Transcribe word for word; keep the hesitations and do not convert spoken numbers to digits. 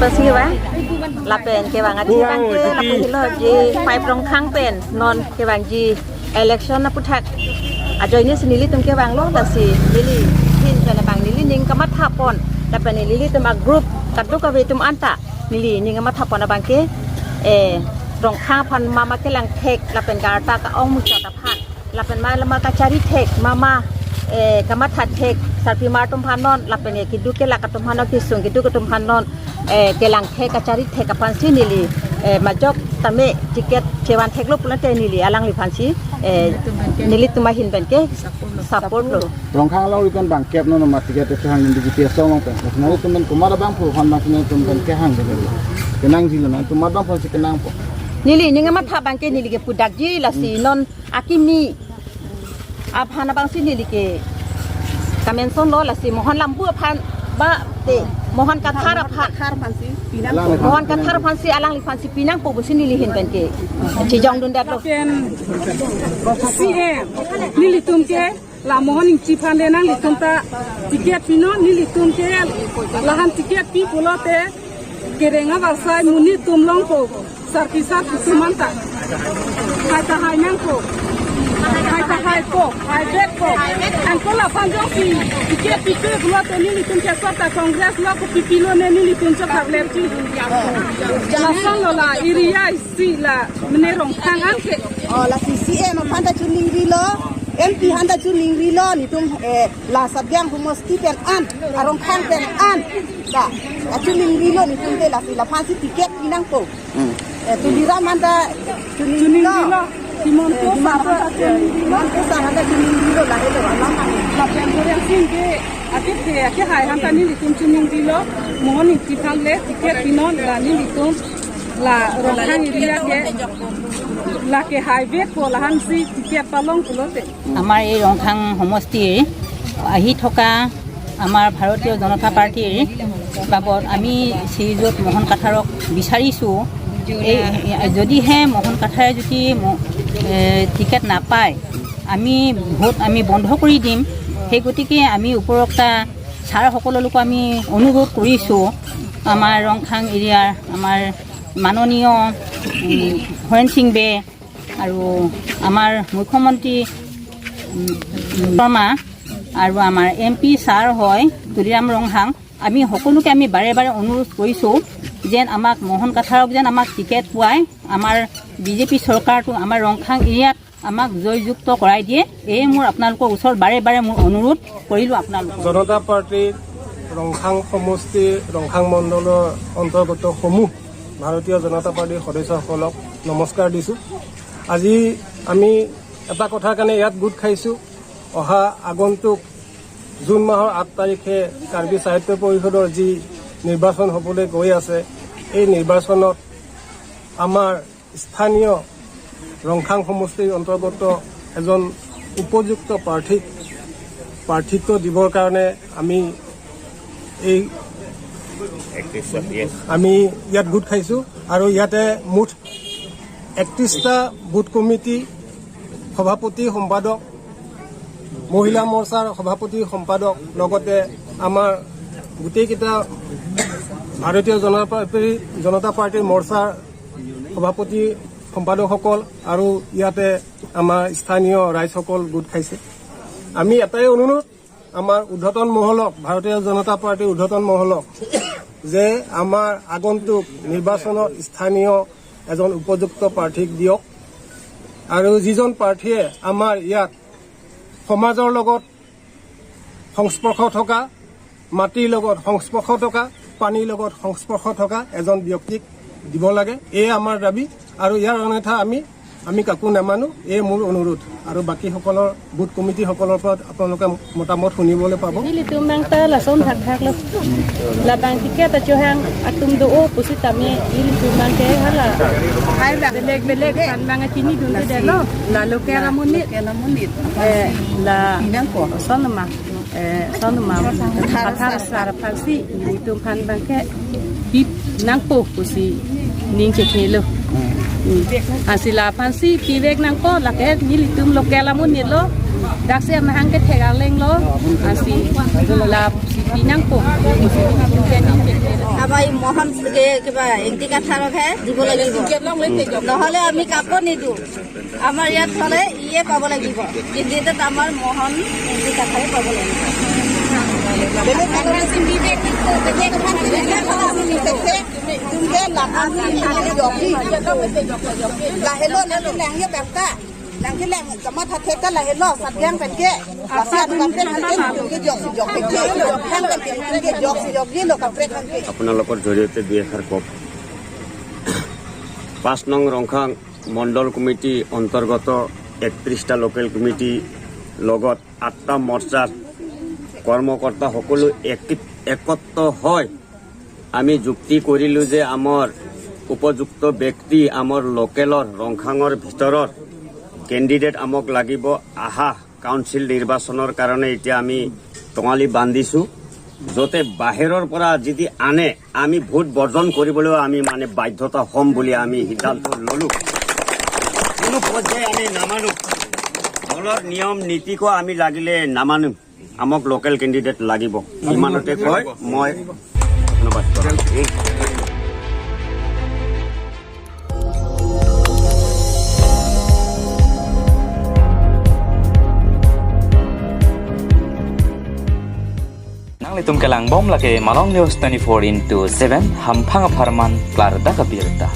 Pasi kevang, lapen kevang aji abang ke, lapen helo G five Rongkhang pen non kevangji election aputhak ajoine si nelitum kevanglo, lasi neli ahin pen abang nelining kamathapon, lapen nelitum a-group kadokave atum anta nelining kamathapon abang ke, eh, Rongkhang aphan mama kelangthek lapen karta ka-ong muchot aphan, lapen ma lama kachari thek, mama, eh, kamatha thek, sarpimar atum aphan non, lapen, eh, keduk kelak atum aphan non, kesung keduk atum aphan non, eh, kelangthek kachari thek aphansi neli, eh, majok tame ticket chevan theklo pulote neli alangliphansi, eh, nelitum ahin pen ke support lo. Rongkhang alongri pen bangkep non ma ticket kehang di G P S along pen. Nelitum pen komat abangphu aphan abang nelitum pen kehang di. Kenangjilo nangtum abangphu si kenangpo. Nelining kamatha abang ke neli kepudakji, lasi non akimi aphan abangsi neli ke kamenson lo, lasi Mohan Lambu aphan ba te Mohan Kathar aphan. Kathar aphansi pinang. Alang Mohan Kathar aphansi alangliphansi pinangpo pusi neli ahin pen ke chejongdundetlo. Pen C M nelitum ke la Mohan Ingti aphan le nanglitum ta ticket pinon, nelitum ke lahan ticket pi pulote kereng avarsai monit atum longpo, sarpi sarpi atum anta. Hai ta hai nangpo. Hai ta haipo, haivetpo. Anke laphan jongsi ticket pipe pulote nelitum ke sota Congress lo, kopipilone nelitum chokar lerji. Lason lo la area isi la mene Rongkhang anke. Oh, lasi C M aphan ta chiningrilo, M P aphan ta chiningrilo, nelitum, eh, la Sabyang homosti pen an, Rongkhang pen an. La, la chiningrilo nelitum te, lasi laphansi ticket pinangpo. Hmm. Eh, Tuliram aphan ta chiningrilo. Chiningrilo. Himanta, eh, Sar aphan ta chiningrilo. Himanta Sar aphan ta chiningrilo, lahelo alam aphan. Lapen Doreng Sing ke, ake the, ake hai aphan ta nelitum chiningrilo. Mohan Ingti aphan le ticket pinon, la nelitum la Rongkhang area ke, lake haivetpo, lahansi ticket palong pulote. আমাৰ এই ৰংখাং সমষ্টিৰ আহি থকা আমাৰ ভাৰতীয় জনতা পাৰ্টীৰ বাবদ আমি শ্ৰীযুত মোহন কাথাৰক বিচাৰিছোঁ। এই, যদিহে মোহন কাথাৰে যদি ম-, এ, টিকেট নাপায়, আমি ভোট আমি বন্ধ কৰি দিম। সেই গতিকে আমি উপৰোক্তা ছাৰসকললৈকো আমি অনুৰোধ কৰিছোঁ, আমাৰ ৰংখাং এৰিয়াৰ আমাৰ মাননীয়, উম, হৰেণ সিং বে আৰু আমাৰ মুখ্যমন্ত্ৰী, উম, শৰ্মা আৰু আমাৰ এম পি ছাৰ হয় তুলিৰাম ৰংহাং, আমি সকলোকে আমি বাৰে বাৰে অনুৰোধ কৰিছোঁ যেন আমাক মোহন কাথাৰক যেন আমাক টিকেট পোৱাই, আমাৰ বিজেপি চৰকাৰটো আমাৰ ৰংখাং এৰিয়াত আমাক জয়যুক্ত কৰাই দিয়ে। এয়ে মোৰ আপোনালোকৰ ওচৰত বাৰে বাৰে মোৰ অনুৰোধ কৰিলোঁ আপোনালোকক। জনতা পাৰ্টীৰ ৰংখাং সমষ্টিৰ ৰংখাং মণ্ডলৰ অন্তৰ্গত সমূহ ভাৰতীয় জনতা পাৰ্টীৰ সদস্যসকলক নমস্কাৰ দিছোঁ। আজি আমি এটা কথাৰ কাৰণে ইয়াত গোট খাইছোঁ। অহা আগন্তুক জুন মাহৰ আঠ তাৰিখে কাৰ্বি সাহিত্য পৰিষদৰ যি নিৰ্বাচন হ'বলৈ গৈ আছে, এই নিৰ্বাচনত আমাৰ স্থানীয় ৰংখাং সমষ্টিৰ অন্তৰ্গত এজন উপযুক্ত প্ৰাৰ্থীক প্ৰাৰ্থিত্ব দিবৰ কাৰণে আমি এই আমি ইয়াত গোট খাইছোঁ আৰু ইয়াতে মুঠ একত্ৰিশটা বুথ কমিটি, সভাপতি, সম্পাদক, মহিলা মৰ্চাৰ সভাপতি, সম্পাদক, লগতে আমাৰ গোটেইকেইটা ভাৰতীয় জনতা পাৰ্টী, জনতা পাৰ্টীৰ মৰ্চাৰ সভাপতি, সম্পাদকসকল আৰু ইয়াতে আমাৰ স্থানীয় ৰাইজসকল গোট খাইছে। আমি এটাই অনুৰোধ, আমাৰ ঊৰ্ধ্বতন মহলক, ভাৰতীয় জনতা পাৰ্টীৰ ঊৰ্ধ্বতন মহলক, যে আমাৰ আগন্তুক নিৰ্বাচনত স্থানীয় এজন উপযুক্ত প্ৰাৰ্থীক দিয়ক আৰু যিজন প্ৰাৰ্থীয়ে আমাৰ ইয়াত সমাজৰ লগত সংস্পৰ্শ থকা, মাটিৰ লগত সংস্পৰ্শ থকা, পানীৰ লগত সংস্পৰ্শ থকা এজন ব্যক্তিক দিব লাগে। এয়ে আমাৰ দাবী। আৰু ইয়াৰ অন্যথা আমি, আমি কাকো নামানো। এয়ে মোৰ অনুৰোধ। আৰু বাকীসকলৰ, বুথ কমিটিসকলৰ পৰা আপোনালোকে মতামত শুনিবলৈ পাব। Nelitum nangta lason thakthak lo. Labang ticket achohang atum do-o pusitame nelitum abang ke hala. Hai bang. Belek belek kan abang chinidundedetlo. Lalo ke amonit. Eh, la pinangpo. Sonma. Eh, sonma. Kathar sar aphansi nelitum aphan abang ke bip nangpo pusi ning chethelo. Ansi la aphansi pivek nangpo, lake nelitum local amonit lo. Daksi amahang kethek arleng lo. Ansi la si pi nangpo. Ama ei Mohan ke kiba Ingti Kathar he দিব লাগিব। নহ'লে আমি কাকো নিদিওঁ। আমাৰ ইয়াত হ'লে ইয়ে পাব লাগিব। কেণ্ডিডেট আমাৰ মোহন ইংতি কাঠাৰে পাব লাগিব। Lahelo nang lang ya bangta. Nang lang jama thathek ta lahelo sadyang penke. Lasi anu kaprek penke, penke jok si jok penke. Yang penke, penke jok si jok ye lo kaprek penke. আপোনালোকৰ জৰিয়তে দুই এষাৰ কওক। পাঁচ নং ৰংখাং মণ্ডল কমিটি অন্তৰ্গত একত্ৰিশটা local committee লগত আঠটা মৰ্চাৰ কৰ্মকৰ্তা সকলো এক-, একত্ৰ হৈ আমি যুক্তি কৰিলো যে আমাৰ উপযুক্ত ব্যক্তি আমাৰ লোকেলৰ ৰংখাঙৰ ভিতৰৰ কেণ্ডিডেট আমাক লাগিব। আহা কাউন্সিল নিৰ্বাচনৰ কাৰণে এতিয়া আমি টঙালি বান্ধিছো, যাতে বাহিৰৰ পৰা যদি আনে আমি ভোট বৰ্জন কৰিবলৈও আমি মানে বাধ্যতা হ'ম বুলি আমি সিদ্ধান্ত ললো। কোনো পৰ্যায়ে আমি নামানো, দলৰ নিয়ম নীতিকো আমি লাগিলে নামানো। আমাক লোকেল কেণ্ডিডেট লাগিব। ইমানতে কৈ মই ধন্যবাদ। Nanglitum kelang bom lake Malong News twenty-four into seven, hamphang apharman klardak abirta.